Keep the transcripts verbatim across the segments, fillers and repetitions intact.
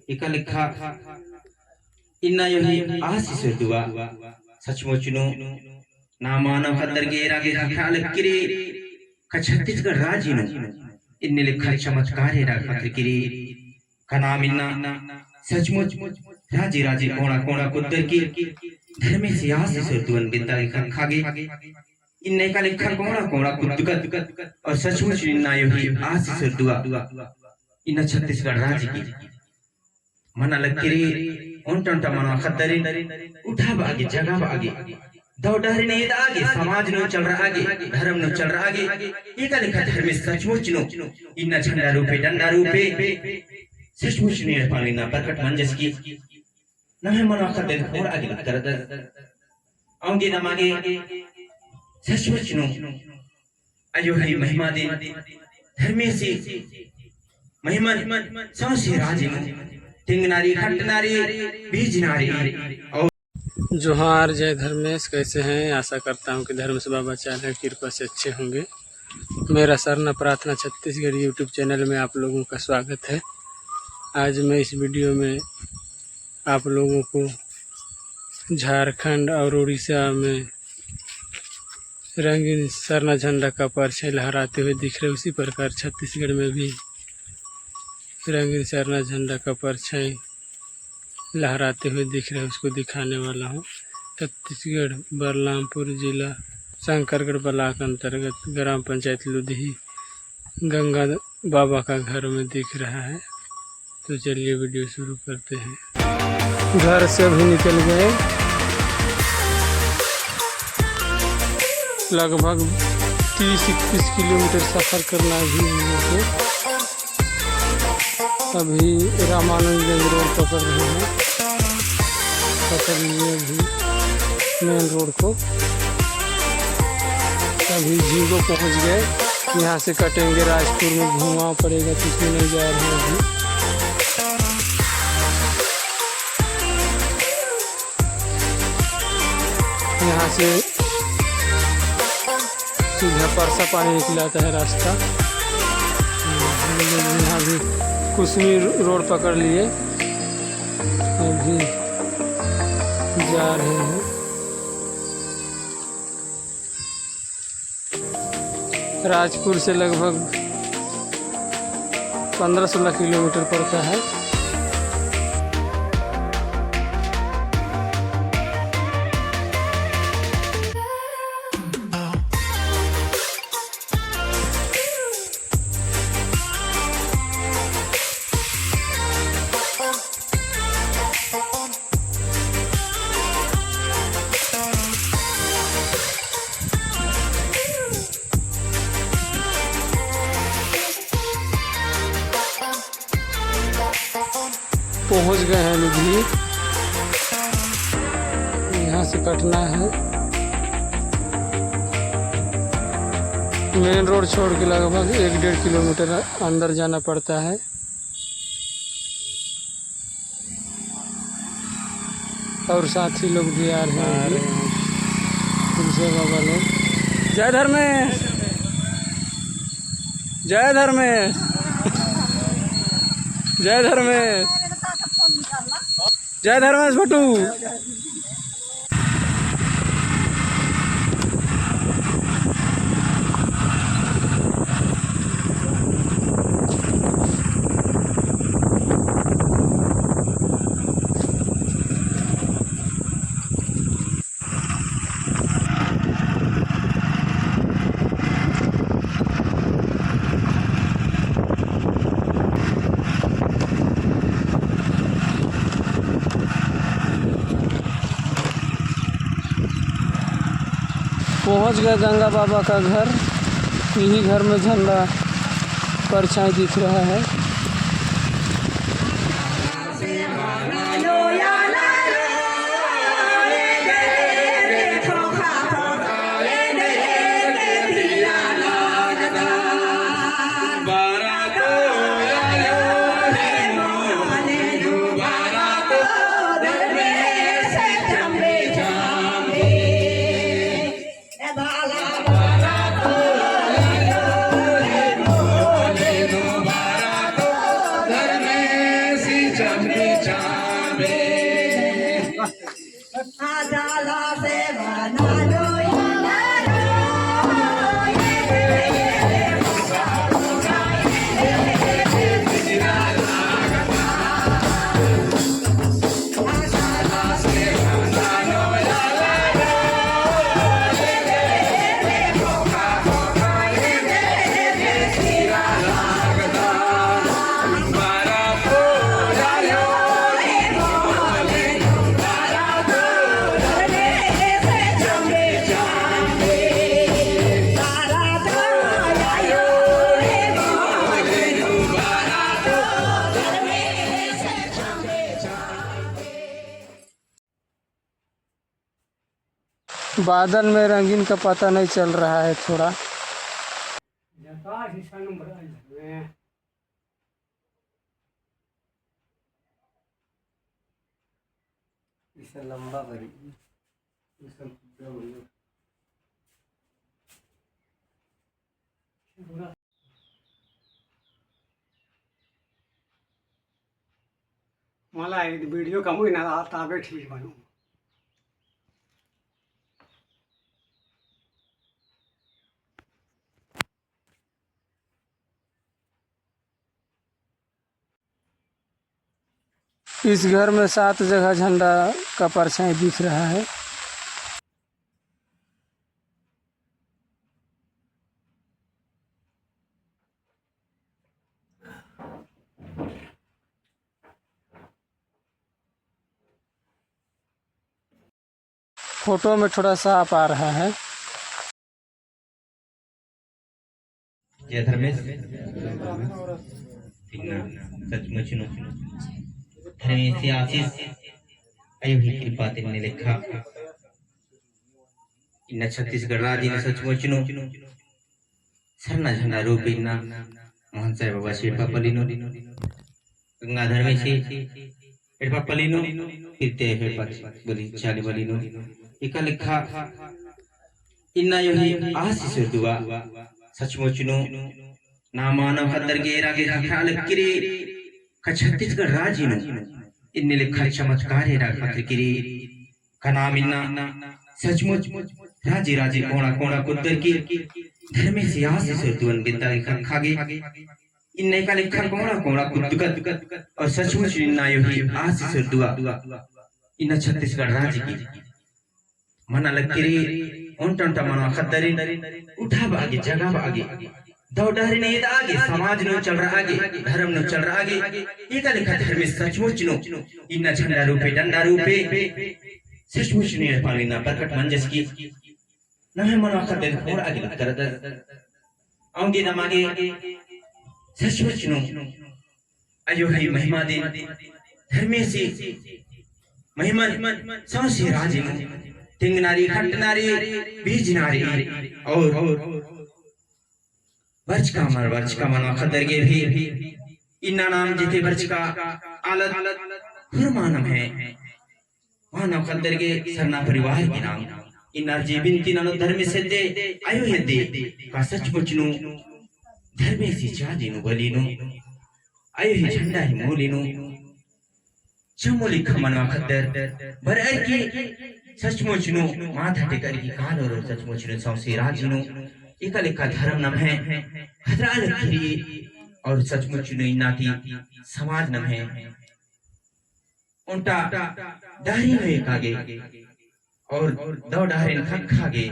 एका लेखा इन्ना अयो ही आसिस दुआ सचमुच नू ना मानव ख़द्दर गे एरा गे ख़क्खरा लगी रे, का छत्तीसगढ़ राजी नू इन्ने लेखा चमत्कार एरा ख़क्खरा लगी रे। का नाम इन्ना सचमुच राजी राजी कोना कोना कुद्दर की धर्मेस ही आसिस दुअन बिद्दा गे ख़क्खा गे। इन्ना एका लेखा कोना कोना कुद्दकत और सचमुच इन्ना अयो ही आसिस दुआ इन्ना छत्तीसगढ़ राजी की मना लगी रे। ओन्टा ओन्टा मनवा ख़द्दरिन उठाबआ गे, जगाबआ गे, दव डहरिन एदआ गे, समाज नू चलरआ गे, धर्म नू चलरआ गे, एका लेखा धर्मेस सचमुच नू इन्ना झंडा रूपे, डंडा रूपे सचमुच नू एड़पा नू इन्ना प्रकट मंजस की नम्है मनवा ख़द्दरिन होरआ गे लक्करदस। औंगे नमा गे सचमुच नू अयो ही महिमा दिन धर्मेस ही महिमन सौंसे राजी नू तिंगना रई, खटना रई, बीजना रई। और जोहार, जय धर्मेस, कैसे हैं? आशा करता हूँ कि धर्मेस बाबा चाला कृपा से अच्छे होंगे। मेरा सरना प्रार्थना छत्तीसगढ़ YouTube चैनल में आप लोगों का स्वागत है। आज मैं इस वीडियो में आप लोगों को झारखंड और उड़ीसा में रंगीन सरना झंडा का परछाई लहराते हुए दिख रहे, उसी प्रकार छत्तीसगढ़ में भी रंगीन सरना झंडा का परछाई लहराते हुए दिख रहे, उसको दिखाने वाला हूँ। छत्तीसगढ़, बलरामपुर जिला, शंकरगढ़ ब्लॉक अंतर्गत ग्राम पंचायत लुदही गंगा बाबा का घर में दिख रहा है। तो चलिए वीडियो शुरू करते हैं। घर से अभी निकल गए, लगभग तीस इकतीस किलोमीटर सफर करना है अभी हम लोग को। अभी रामानुजगंज रोड पकड़ रहे हैं, पकड़ लिए अभी मेन रोड को। अभी झींगो पहुँच गए। यहाँ से कटेंगे राजपुर में, घुमा पड़ेगा, तो इसमें नहीं जा रहे हैं अभी। यहाँ से सीधा परसा पानी निकलाता है रास्ता। हम लोग यहाँ भी कुसमी रोड पकड़ लिए, अभी जा रहे हैं। राजपुर से लगभग पन्द्रह सोलह किलोमीटर पड़ता है। पहुंच गए हैं लुधि। यहाँ से कटना है। मेन रोड छोड़ के लगभग एक डेढ़ किलोमीटर अंदर जाना पड़ता है। और साथी लोग भी आ रहे हैं अभी। तुलसी बाबा लोग। जय धर्मेश, जय धर्मेश, जय धर्मेश, जय धर्मेश भट्टू। पहुंच गए गंगा बाबा का घर। यही घर में झंडा परछाई दिख रहा है। बादल में रंगीन का पता नहीं चल रहा है थोड़ा। इसे लंबा करी, इसे खुद्दा बढ़िया। मला एक वीडियो कमोय ना ताबे ठीक बनो। इस घर में सात जगह झंडा का परछाई दिख रहा है। फोटो में थोड़ा साफ आ रहा है। जय धर्मेस। इन्ना सचमुच नू धर्मेसी आशीष अयो ही कृपा तिन्ने लेखा इन्ना छत्तीसगढ़ राजी नू सचमुच नू सरना झंडा रूप इन्ना मोहन साई बाबासी एड़पा पल्ली नू, गंगा धर्मेसी एड़पा पल्ली नू, फिर ते एड़पा बली चाली बली नू, इका लेखा इन्ना अयो ही आशीष दुआ सचमुच नू ना मानव ख़द्दर गे एरा गे ख़क्खरा लक्की रई का छत्तीसगढ़ राजी नू इन्ने लेखा चमत्कार एरा ख़क्खरकी रई। का नाम इन्ना सचमुच राजी राजी कोड़ा कोड़ा कुद्दरकी धर्मेसी आशीष दुअन गे ता गे ख़क्खा गे। इन्ना एका लेखा कोड़ा कोड़ा कुद्दकत और सचमुच इन्ना अयो ही आशीष दुआ इन्ना छत्तीसगढ़ राजी की मना लक्की रई। ओन्टा ओन्टा मनवा ख़द्दरिन उठाबआ गे, जगाबआ गे, दव डहरिन एदआ गे, समाज नू चलरआ गे, धर्म नू चलरआ गे, एका लेखा धर्मेस सचमुच नू इन्ना झंडा रूपे, डंडा रूपे सचमुच नू एड़पा नू इन्ना प्रकट मंजस की नम्है मनवा ख़द्दर कोड़आ गे लक्करदस। औंगे नमा गे सचमुच नू अयो ही महिमा दिम, धर्मेसी महिमन सौंसे राजी नू तिंगना रई, खटना रई, बीजना रई और बरचका मर बरचका मनवा ख़द्दर गे भी इन्ना नाम जिते बरचका आलत हुरमा नम्है मानव ख़द्दर गे सरना परिवार गे नाम इन्ना अर्जी बिनती ननोत धर्मेस हेद्दे अयो हेद्दे का सचमुच नू धर्मेसी चाली नू बली नू अयो ही झंडा ही मूली नू चमुली खमनवा ख़द्दर बरअर की सचमुच नू माथा टेकअर की कालो रो सचमुच नू सौंसे राजी नू एका लेखा धर्म नम्है ख़तरा लक्की रई और सचमुच नू इन्ना ती समाज नम्है ओन्टा डहरी नू एका गे और दव डहरिन ख़क्खा गे।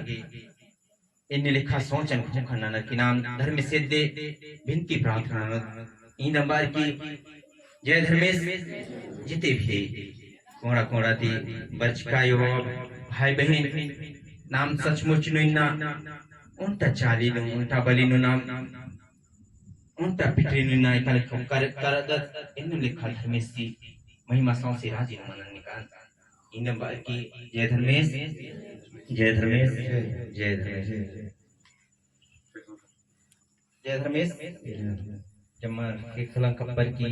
इन्ने लेखा सोचन खोखन ननर की नाम धर्मेस हेद्दे बिनती प्रार्थना ननोत। इन्दम बअर की जय धर्मेस जिते भी कोड़ा कोड़ा ती बरचका अयो भाई बहिन नाम सचमुच नू इन्ना ओन्टा चाली नू ओन्टा बली नू नाम ओन्टा पिटरी नू इन्ना एका लेखा कर, करदत इन्नु लेखा धर्मेसी महिमा सौंसे राजी नू मनन निकान। इन्दम बअर की जय धर्मेस, जय धर्मेस, जय धर्मेस, जय धर्मेस। जम्मा के खलंग कप्पर की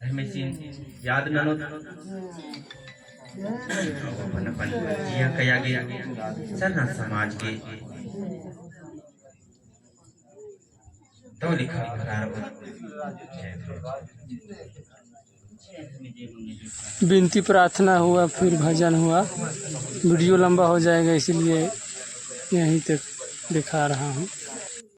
धर्मेसिन याद ननोत अपन अपन जिया कया गे सरना समाज गे दव लेखा प्रारंभ। जय धर्मेस। बिनती प्रार्थना हुआ, फिर भजन हुआ। वीडियो लंबा हो जाएगा, इसीलिए यहीं तक दिखा रहा हूँ।